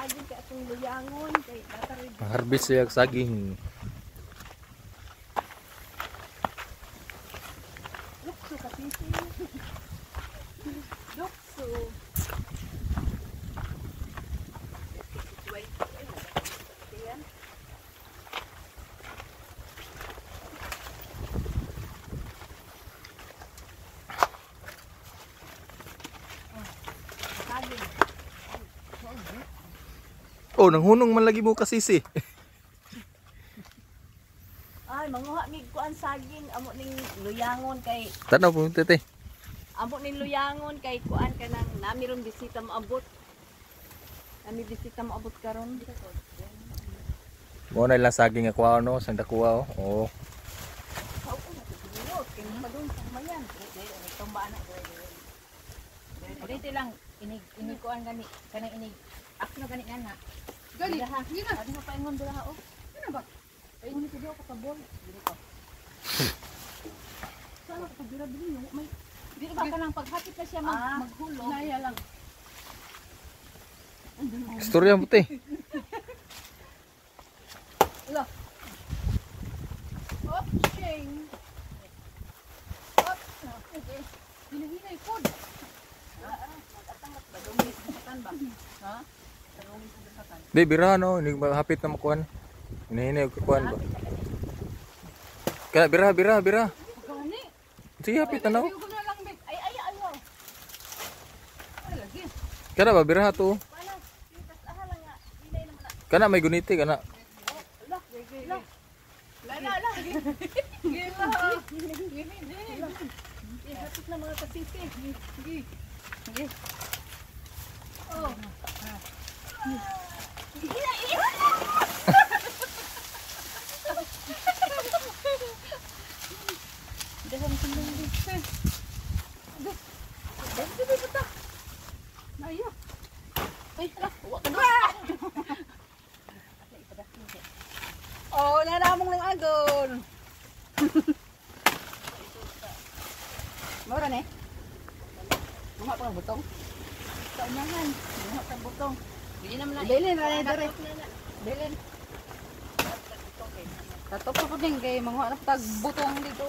Saging kay atong luyangon kay dataroy. Harvest siya og saging. Lukso kasisi. Lukso. Saging. Oh, nanghunong man lagi mo kasisi. Ay, manguha mig kuan saging amo ning luyangon kay Tanaw po tete. amo ning luyangon kay kuan kanang nami ron bisita moabot. Nami bisita moabot karon. Mo na ilang saging nga kuha no, sang dakuha oh. Oo. Sao ko na tigilot kay madung sa mayan. Tumba na. Dito lang inig inig kuan gani kanang inig akno gani nga na. Gani, Dira ha. sige na. Adi paingon dira ha oh. Ano ba? Paingon ito daw katabol. Dili ko. Sana kapag dira dili yung may Dili ba kanang paghapit na siya mag Ah. maghulog. naya lang. Istorya mo te. Ala. Op, shing. Op. Okay. Hinahinay pod. Ha? Di bira no, inig hapit na makuan. Hinahina og kuan ba. Kaya bira bira bira. Gani. Sige hapit na no. Ayoko na lang, bit. Ay ay ayaw. Ay, lagi. Kana ba bira to? Wala. Tas aha lang nga. Hinay naman na. Kana may guniti kana. Ala, ala. La, la, la. Gila. Hapit na mga kasisi. Sige. Sige. Oh. Naya. Ay, ala, wa ka doon. Oh, naramong lang agon. Mora ne. Mga pa butong. Sa unahan, mga pa butong. Dili naman na. Dili na ni dere. Na, na. Dili. Tato pa pud ning kay mga tag butong dito.